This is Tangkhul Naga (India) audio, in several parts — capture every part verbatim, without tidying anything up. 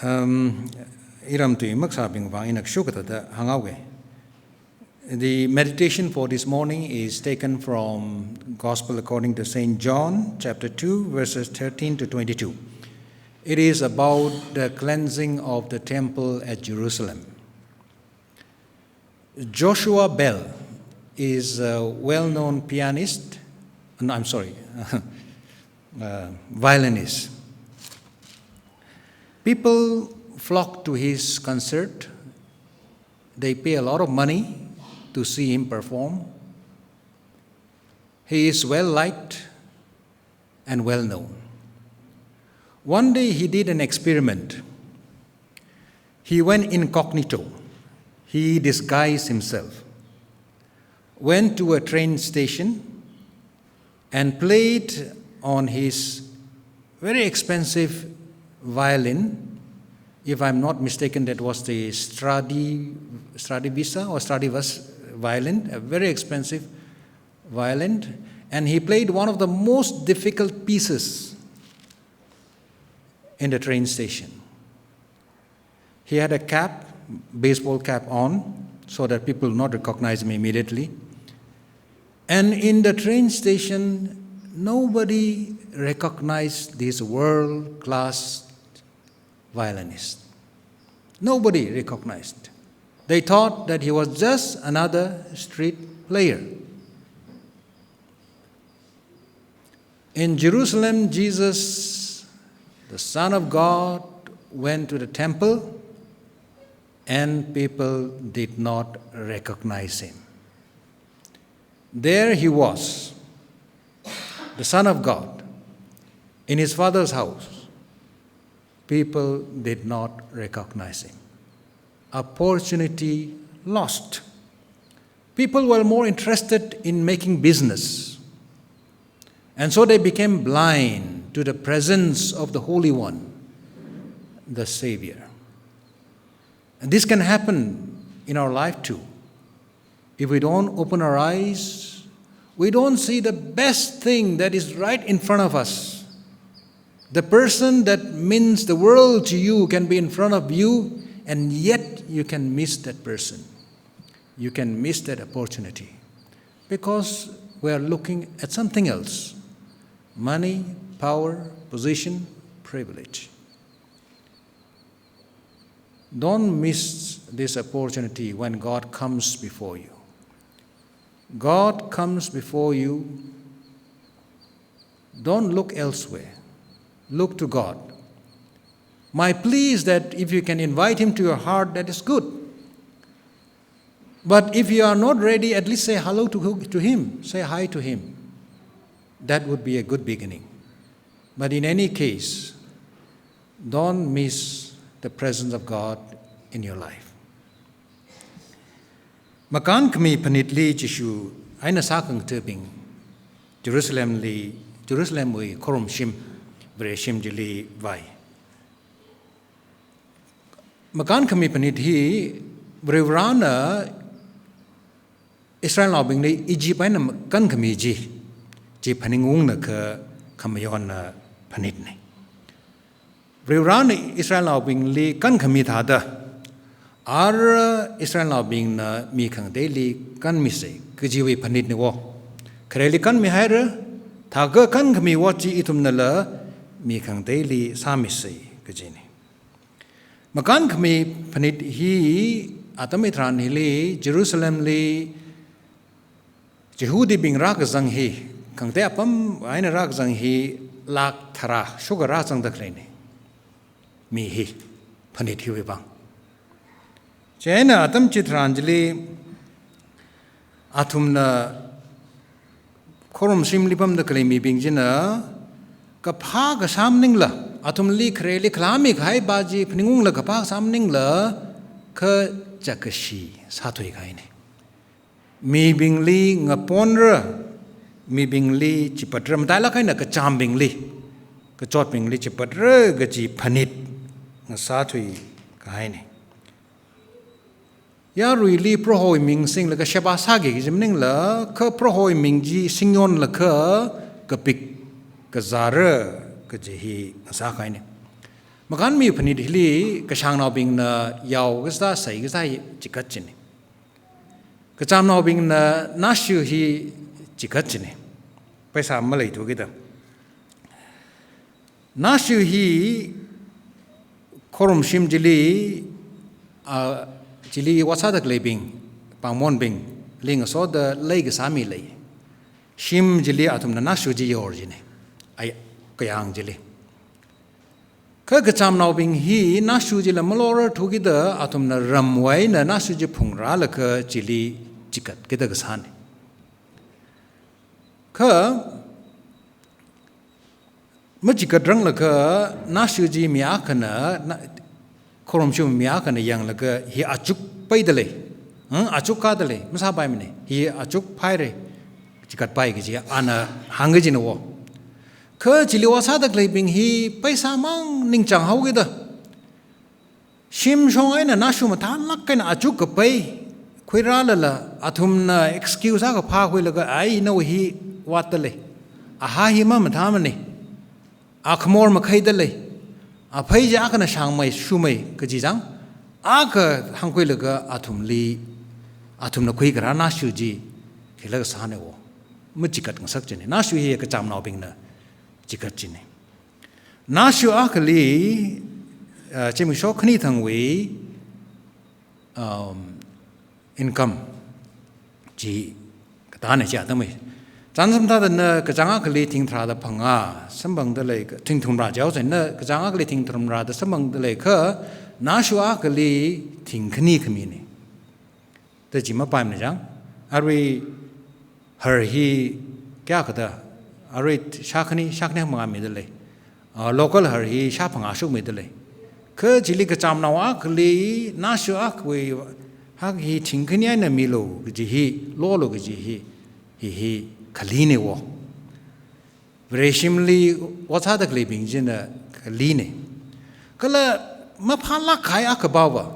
Um, iram tui maksābing vang ina kashok kathāda hānghaoga. The meditation for this morning is taken from Gospel according to Saint John, chapter two, verses thirteen to twenty-two. It is about the cleansing of the temple at Jerusalem. Joshua Bell is a well-known pianist, no, I'm sorry, uh, violinist. People flock to his concert. They pay a lot of money to see him perform. He is well liked and well known. One day he did an experiment. He went incognito. He disguised himself, went to a train station, and played on his very expensive violin. If I'm not mistaken, that was the Stradi-, Stradivarius or Stradivarius violin, a very expensive violin. And he played one of the most difficult pieces in the train station. He had a cap, baseball cap on, so that people will not recognize him immediately. And in the train station, nobody recognized this world-class violinist. Nobody recognized. They thought that he was just another street player. In Jerusalem, Jesus, the Son of God, went to the temple and people did not recognize him. There he was, the Son of God, in his Father's house. People did not recognize him. Opportunity lost. People were more interested in making business. And so they became blind to the presence of the Holy One, the Savior. And this can happen in our life too. If we don't open our eyes, we don't see the best thing that is right in front of us. The person that means the world to you can be in front of you, and yet you can miss that person. You can miss that opportunity because we are looking at something else. Money, power, position, privilege. Don't miss this opportunity when God comes before you. God comes before you. Don't look elsewhere. Look to God. My plea is that if you can invite him to your heart, that is good. But if you are not ready, at least say hello to, to him. Say hi to him. That would be a good beginning. But in any case, don't miss the presence of God in your life. Makānkhami phanitli Jishu eina sākhangathabing Jerusalemli, Jerusalemwui khorumshim, Vareshim chili vai. Makānkhami phanit hi Varivarana Israelnaobingli Egypt eina makānkhami chi, chi phaningunglaga khamayonna phanitna. Varivarana Israelnaobingli kānkhami thāda, ara Israelnaobingna mi khangateili kānmisa kajiwui phanitna wo. Khareli kānmihaira, thākha kānkhami wo chi ithumnala mi khangateili sāmisa kajina. Makānkhami phanit hi atam hitharan hili Jerusalemli Jihudibing rākazang hi, khangatei apam eina rākazang hi lakh tharā shuka rāzangda khaleina. Mi hi, phanit hiwui vang. Chieina atam chitharan chili athumna khorumshimli pamda khalei mibing china kaphā kasā maningla, athumli khareli khalāmi kahai pa chi phaningunglaga kaphā kasā maningla, kha chākashi sāthuikahaina. Mibingli ngaponra, mibingli chipatra, matailāk eina kachāmbingli, kachotbingli chipatra kaji phanit ngasāthuikahaina. Yaruili Prohowui ming singlaga sheba sāki kaji maningla, kha Prohowui ming chi singyonlaga kapik kazāra kaji hi ngasākahaina. Makanmi phanit hili kashāngnaobingna yao kasā, sai kasā hi chikat chine. Kachamnaobingna nashu hi chikat chine. Paisa maleithukida. Nashu hi khorumshim chili, a, chili ot sāda khaleibing, pāngmonbingli ngasoda leikasā mi lei. Shim chili athumna nashu chi yor chine. Ai, kayāng chili. Kha kachamnaobing hi nashu chila malorarthukida athumna ramwui eina nashu chi phungrālaga chili chikatkida kasāne. Kha machikatranglakha nashu chi mi akhana, na, khorumshim mi akhana yanglaga hi achuk paida lei. Hmm, achuk kāda lei, masāpaimane. Hi achuk phaire, chikatpai kaji ana hāngki kajina wo. Kha chili ot sāda khaleibing hi paisa mang ningchāng haokida. Shim shong eina nashu mathānlāk eina achuk kapai khuirālala, athumna excuse akha phākhuilaga, ai, nawui hi vātda lei. Aha hi mamathāmane. A khamor makhaida lei. A phei chi akhana shāngmei, shumei, kaji chang. Akha hāngkhuilaga athumli, athumna khuikarā nashu chi khila kasāne wo. Machikat ngasak chine. Nashu hi kachamnaobingna chikat chine. Nashu akhali, uh, zimiksho khani thangwui, um, income chi katāne chi atam e. Chānsam thāda na kachāng akhali thing tharāda phangā samphangda lei, thing thumrā jihaosa, na kachāng akhali thing thumrāda samphangda lei kha, nashu akhali thing khani khamine. Da chi mapaimane chang. Arui har hi kayākha da, arui shākhani, shākhani mangā mida lei. Ah, local har hi shāphangā shuk mida lei. Kha chili kachamnao akhali, nashu akhawui, hak hi thing khani eina milu kaji hi, lolu kaji hi, hi hi khaline wo. Vareshimli ot sāda khaleibing china khaline. Kala maphālāk kahai akha pava,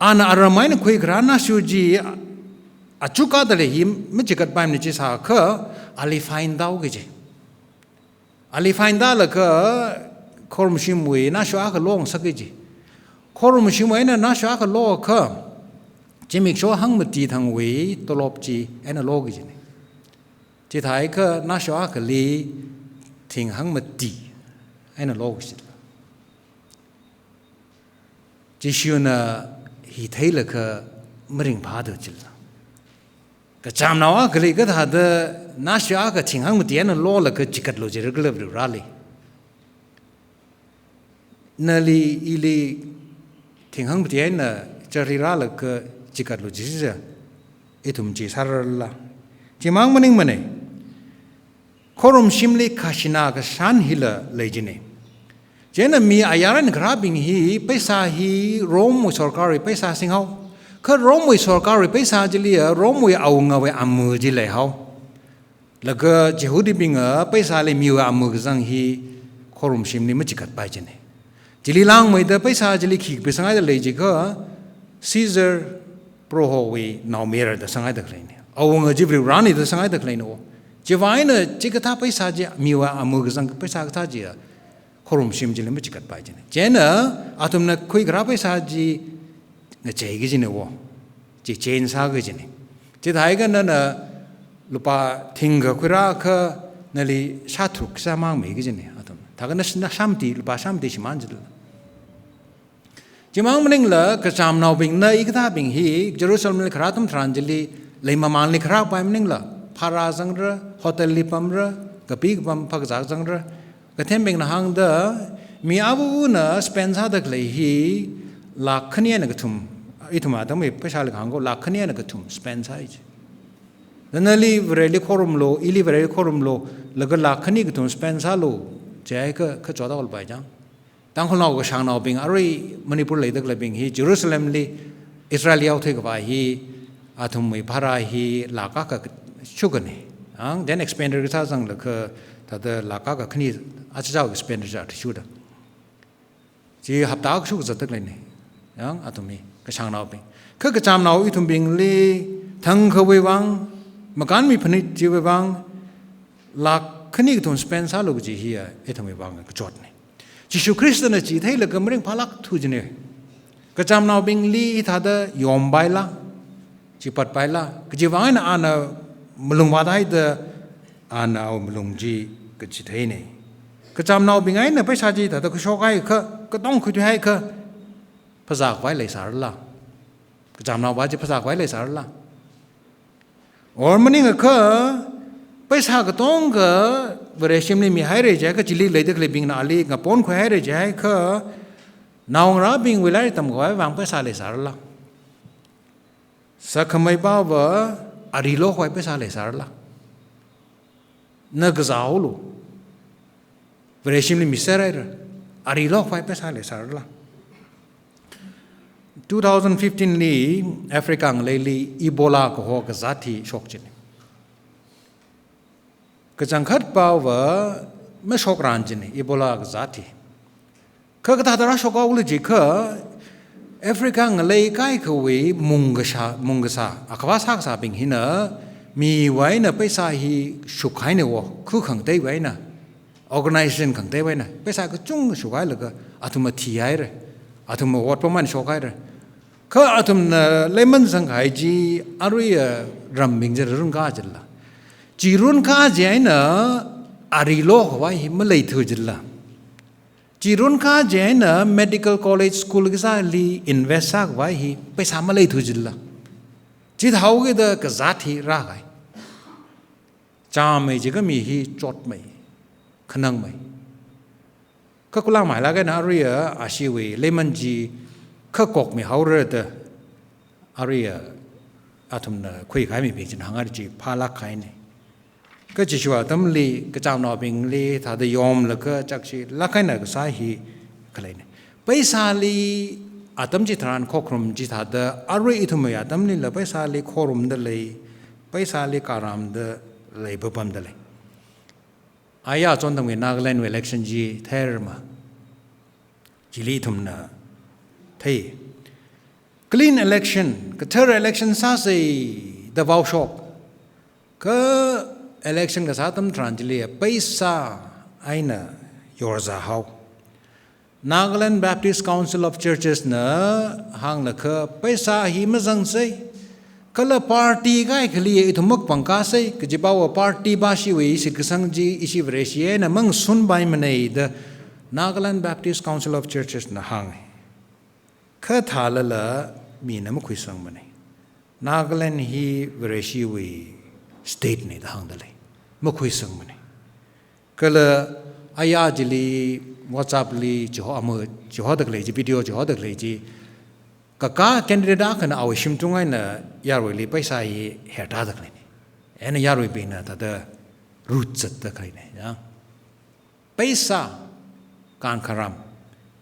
ana aram eina khuikarā nashu chi achuk kāda lei hi machikatpaimane chi sākha, ali fine tāo kaji. Ali fine tālaga khorumshimwui nashu akha longasak kaji. Khorumshimwui eina nashu akha lokha, zimiksho hangmati thangwui tolop chi eina lo kajine. Chithākha nashu akhali thing hangmati eina lo kajila. Jishuna hi theilaga maringphāda jila. Kachamnao akhali kathāda nashu akha thing hangmati eina lolaga chikatlu jira khala Varivarali. Nali ili thing hangmati eina chārirālaga chikatlu jijiya, ithum chi sārarla. Chimang maningmane. Khorumshimli khashina kashan hila lei jine. Chieina mi ayar eina kharābing hi, paisa hi Romewui sorkarwui paisa singhao. Kha Romewui sorkarwui paisa chiliya, Romewui awungawui amu chi leihao. Laga Jihudibingna paisali miwui amu kazang hi khorumshimli machikatpai jine. Chili langmeida paisa chili khi kapi sāngaida lei jiakha, Caesar Prohowui naomayara da sāngaida khaleine. Awunga chi Varivarane da sāngaida khaleine wo. Chiwui eina chikathā paisa chi, miwui amu kazang paisa kathā chiya, khorumshim chili machikatpai jine. Chieina athumna khuikarā paisa chi ngachei kajine wo. Chi change sā kajine. Chithākha nana lupā thingkha khuirākha nali shātharuk sāmang mi kajine athum. Thākha na shāmati, lupā shāmati shimān jila. Chimang maningla kachamnaobingna hikathābing hi Jerusalemli kharā atam tharan chili leimamānli kharāpai maningla, bhara zangra, hotelli pamra, kapi kapam phākazā zangra, kathembingna hāngda, mi avāvana spend sāda khalei hi lakh khani eina kathum, ithum atamwui paisali kahāng ko lakh khani eina kathum spend sāi ji. Nali Vareli khorumlu, ili Vareli khorumlu, laga lakh khani kathum spend sālu, jiakha kachot haolapai jang. Tangkhulnao kashāngnaobing, arui Manipur leida khaleibing hi Jerusalemli Israel yaothui khavai hi, athumwui bhara hi lakh akha shukane. Ang, then expenditure sā zanglaga thāda lakh akha khani achichao expenditure athishurda. Chi hapta akha shuk zatda khaleine. Ang, athum hi kashāngnaobing. Kha kachamnao ithumbingli thangkhawui vang, makanmi phanit chiwui vang, lakh khani kathum spend sālu kaji hiya, ithumwui vang kachotne. Jishu Khristana chi theilaga maringphālākthu jina. Kachamnaobingli hithāda yompai la, chipatpai la, kajiwui vang eina ana malung vāthaida ana awui malung chi kachitheina. Kachamnaobing eina paisa chithāda kashok haikha, katong khuithui haikha, phazā khavai leisāra la. Kachamnaova chi phazā khavai leisāra la. Or maningakha, paisa katongkha Vareshimli mihaira jiakha chili leida khaleibingna ali ngaponkhuihaira jiakha, naongarābingwui lairik tamkhavai vang paisa leisāra la. Sakhamei pava ari lokhavai paisa leisāra la. Na kazāhaolu. Vareshimli miserhaira. Ari lokhavai paisa leisāra la. Two thousand fifteen li Africa ngaleili Ebola kaho kazāt hi shok jina. Kachangkhat pava mashokrang jina Ebola kazāt hi. Kha kathāda rāshokhaolu jiakha, Africa ngalei kaikhawui mung kasā, mung kasā, akhava sākasābing hina, miwui eina paisa hi shukhaina wo, khu khangateiwui eina, organization khangateiwui eina, paisa kachungkha shukhailaga, athum mathihaira, athum awot pamang shokhaira. Kha athumna leiman sangkahai chi, aruiya rambing chi runkā jila. Chi runkā chi eina, ari lokhavai hi maleithu jila. Chi runkā chi eina medical college school kasāli invest sākhavai hi paisa maleithu jila. Chithāhaokida kazāt hi rākahai. Chāmei jiakha mi hi chotmei, khanangmei. Kha khuilang mailāk eina aruiya ashiwui leiman chi kha kokmihaora da aruiya athumna khuikahai mibing china hāngngaida chi phālāk kahaina. Kha Jishu atamli, kachamnaobingli, thāda yomlaga chakshilāk eina kasā hi khaleina. Paisali atam chitharan khokharum chithāda, arui ithumwui atamlila paisali khorumda lei, paisali karamda lei, papamda lei. Aya chontamwui Nagaland wui election chi theirama. Chili ithumna thei. Clean election, kathara election sāsei da vaoshok. Kha election kasā atam tharan chili paisa eina yorzāhao. Nagaland Baptist Council of Churches na hānglakha paisa hi mazangsei. Kala party kaikhali ithum makapangkasei, kajipava party pa shiwui shitkasang chi ishi Vareshi eina mangasunpaimana da Nagaland Baptist Council of Churches na hānga. Kha thālala mina makhuisangmana. Nagaland hi Vareshiwui state na da hāngda lei. Makhuisangmana. Kala aya chili, WhatsApp li, chiho ama, chihoda khalei chi, video chihoda khalei chi, kakā candidate akhana awui shimtung eina yaruili paisa hi hertāda khaleina. Eina yaruibingna thāda rut zatda khaleina, ya. Paisa, kankharam,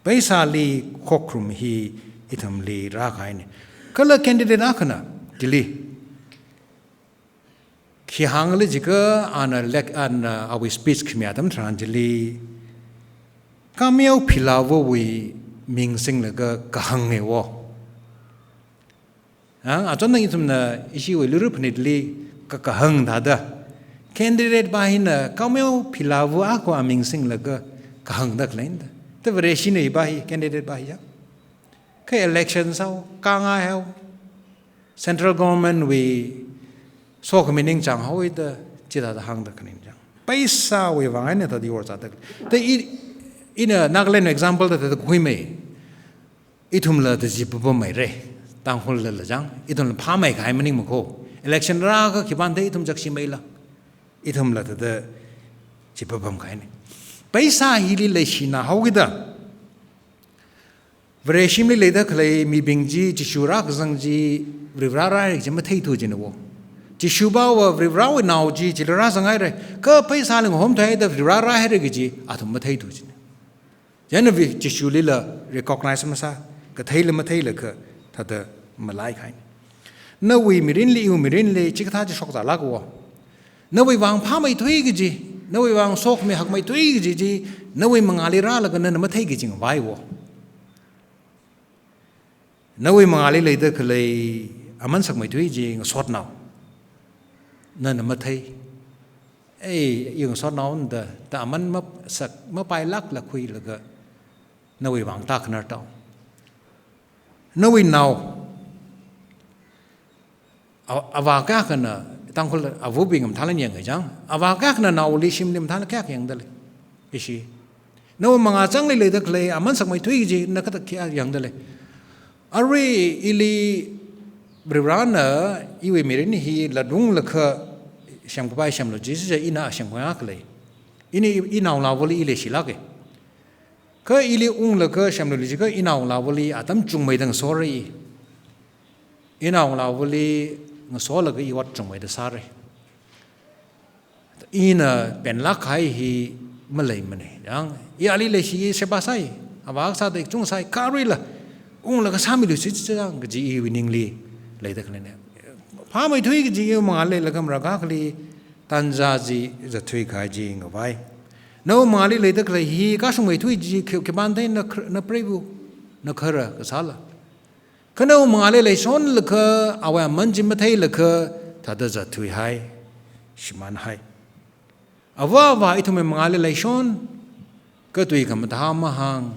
paisali khokharum hi ithumli rākahaina. Kala candidate akhana, chili, khi hāngali jiakha ana lek-, ana awui speech khami atam tharan chili, Kameo Philavawui ming singlaga kahānga wo. Ang, achonnang ithumna ishiwui Luira Phanitli ka-, kahāng thāda. Candidate pa hina Kameo Philava akha aming singlaga kahāngda khaleina da. Ta Vareshina hi pa hi, candidate pa hi ya. Kha election sāhao, kāngaihao. Central government wui sokhami ningchānghaowa da chithāda hāngda khaleina chang. Paisawui vang eina thāda yorzāda. Ta i, ina Nagaland example da thāda khuimei. Ithumla da chi papammeira. Tangkhullala chang. Ithumla phāmeikahai maningmakho. Election rākha khipānda ithum chakshi meila. Ithumla thāda chi papamkahaina. Paisa hili leishinahaokida. Vareshimli leida khalei mibing chi, Jishu rākazang chi, Varivara rāhaira kaji matheithu jina wo. Jishu pava Varivarawui nao chi, chili rāzanghaira. Kha paisali ngahomthuida Varivara rāhaira kaji, athum matheithu jina. Chieina vi Jishulila recognize masā, katheila matheilakha, thāda malaikahaina. Nawui mirinli, iwui mirinli, chikathā chi shokzālāka wo. Nawui vang phāmeithui kaji, nawui vang sokhami hakmeithui kaji chi, nawui mangāli rālaga nana mathei kaji ngavai wo. Nawui mangāli leida khalei aman sakmeithui chi ngasotnao. Nana mathei. Ei, i ngasotnaona da, ta aman map-, sak, mapailākla khuilaga, Nawui vang tākhanar tau. Nawui nao, a-, avā kayākhana, Tangkhul avabing mathālāk yangkajang, avā kayākhana naoli shimli mathālāk kayākha yangdalei. Ishi. Nawui mangā changli leida khalei, aman sakmeithui kaji na kathāda kayākha yangdalei. Arui ili Varivarana iwui mirin hi latunglaga semkapai semlu chi, chicha ina semkhangai khalei. Ini i, inaolāvali i leishilāka. Kha ili unglaga semlui chiakha inaolāvali atam chungmeida ngasorai. Inaolāvali ngasolaga i ot chungmeida sārai. Ina penlāk kahai hi maleimana. Yang, i ali leishi, i seba sāi, avā sāda ikchung sāi, kha aruila unglaga sāmilu si chang kaji iwui ningli leida khaleina. Phāmeithui kaji iwui mangāli leikha marākha akhali tanja chi zatthui kahai chi ngavai. Nawui mangāli leida khalei hi kashungmeithui chi khi-, khipānthei na khr-, na preiva, na khara kasāla. Kha nawui mangāli leishonlaga awui aman chi matheilaga thāda zatthuihai, shimānhai. Avā avā ithumwui mangāli leishon, kha tui khamathā mahāng,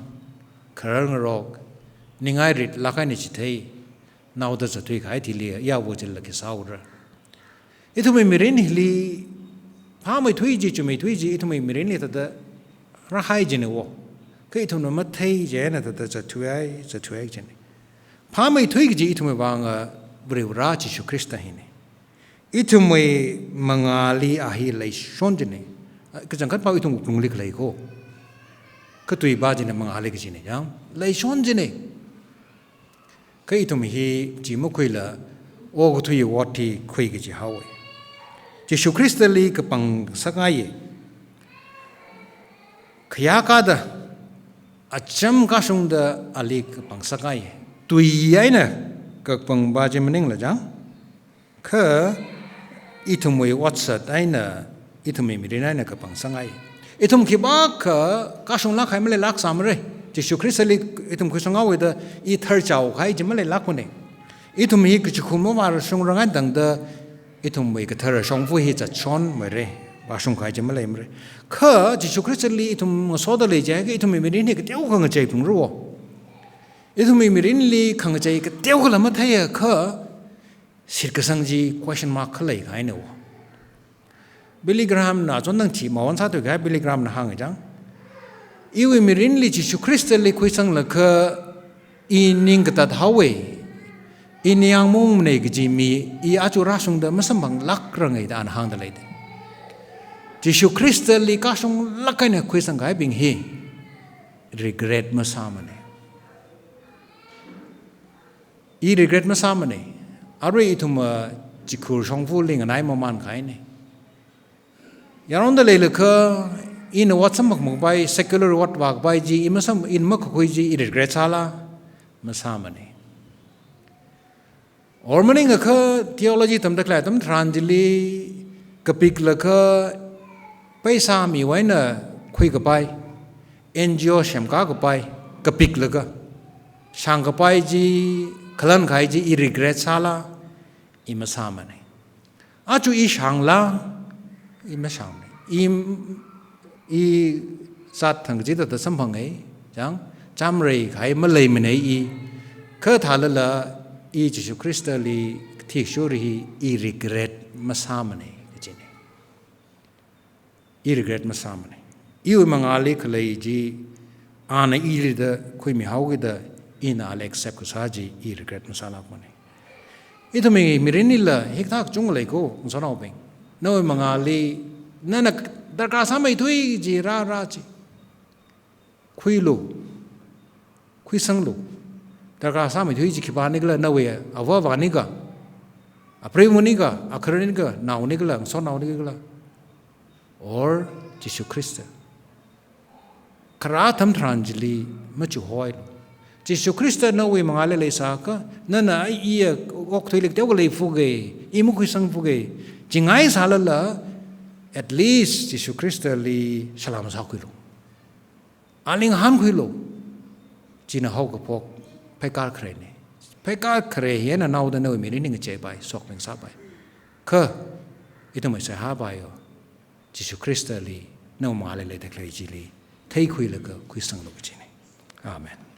kharar ngarok, ningai ritlāk eina chithei, naoda zatthui kahai thili, yāva chila khi sāura. Ithumwui mirin hili, phāmeithui chi, chuimeithui chi, ithumwui mirinli thāda rāhai jina wo. Kha ithumna mathei chieina thāda zatthuihai, zatthuihai jina. Phāmeithui kaji ithumwui vang, a, Varivara Jishu Khrista hina. Ithumwui mangāli a hi leishon jina. A, kachangkhat pao ithum wuklungli khalei ko. Kha tuiva china mangāli kajina, yang, leishon jina. Kha ithum hi chi makhuila, okathui ot hi khui kaji haowa. Jishu Khristali kapang sāngaiya. Khayākada, acham kashungda ali kapang sāngaiya. Tui eina kapangva chi maningla chang. Kha ithumwui otsak eina, ithumwui mirin eina kapang sāngai. Ithum khipākha kashunglāk kahai maleilāksāmara. Jishu Khristali ithum khuisanghaoda i tharchao kahai chi maleilākmana. Ithum hi kachikha mavāshungrangai tangda ithumwui kathara shongfa hi zatshonmara. Vāshung kahai chi maleimara. Kha Jishu Khristali ithum ngasoda lei chiakha ithumwui mirin hi kateokha ngacheiphungra wo. Ithumwui mirinli khangachei kateokhala matheiakha, shitkasang chi question mark khalei kahaina wo. Billy Grahamna, achon nang chi mawan sāthui kahai Billy Grahamna hānga chang. Iwui mirinli Jishu Khristali khuisanglaga i ning katat haowa, i ningyāng maungmana kaji mi, i aja rāshungda masamphanglākranga da ana hāngda leida. Jishu Khristali kashunglāk eina khuisang kahaibing hi regret masāmana. I regret masāmana. Arui ithum, a, chikhur shongfali nganai mamān kahaina. Yaronda leilakha, ina ot samphang makapai, secular ot vākapai chi, i masam, ina makakhui chi, i regret sāla, masāmana. Or maningakha theology tamda khalei atam tharan chili kapiklaga paisa miwui eina khuikapai, N G O semkakapai, kapiklaga shāngkapai chi, khalan kahai chi i regret sāla, i masāmana. Aja i shāngla, i mashāngmana. I, i zat thang kachida da samphanga, chang, chāmrei kahai maleimana i. Kha thālala, i Jishu Khristali kathishurda hi i regret masāmana, kajina. I regret masāmana. Iwui mangāli khalei chi, ana ili da khuimihaokida, ina ali accept kasā chi, i regret masālākmana. Ithumwui mirinlila hikathā kachungkha lei ko, ngasotnaobing. Nawui mangāli, nana darkar sāmeithui chi rāra chi. Khuilu. Khuisanglu. Darkar sāmeithui chi khipānikhala, nawui avā avānikhala, apreivanikhala, akhararnikhala, naonikhala, ngasotnaonikhala. Or Jishu Khrista. Kharā atam tharan chili machuhoilu. Jishu Khrista nawui mangāli leisākha, nana i, iya okathuili teokha leiphuka, i makhuisangphuka, chingai sālala, at least Jishu Khristali salam sākhuilu. Ali ngahānkhuilu. China haokaphok pheikar kharena. Pheikar khare hina naoda nawui mirin hi ngacheipai, sokming sāpai. Kha, ithumwui seihā pai yo. Jishu Khristali, nawui mangāli leida khalei chili theikhuilaga khuisanglu kajina. Amen.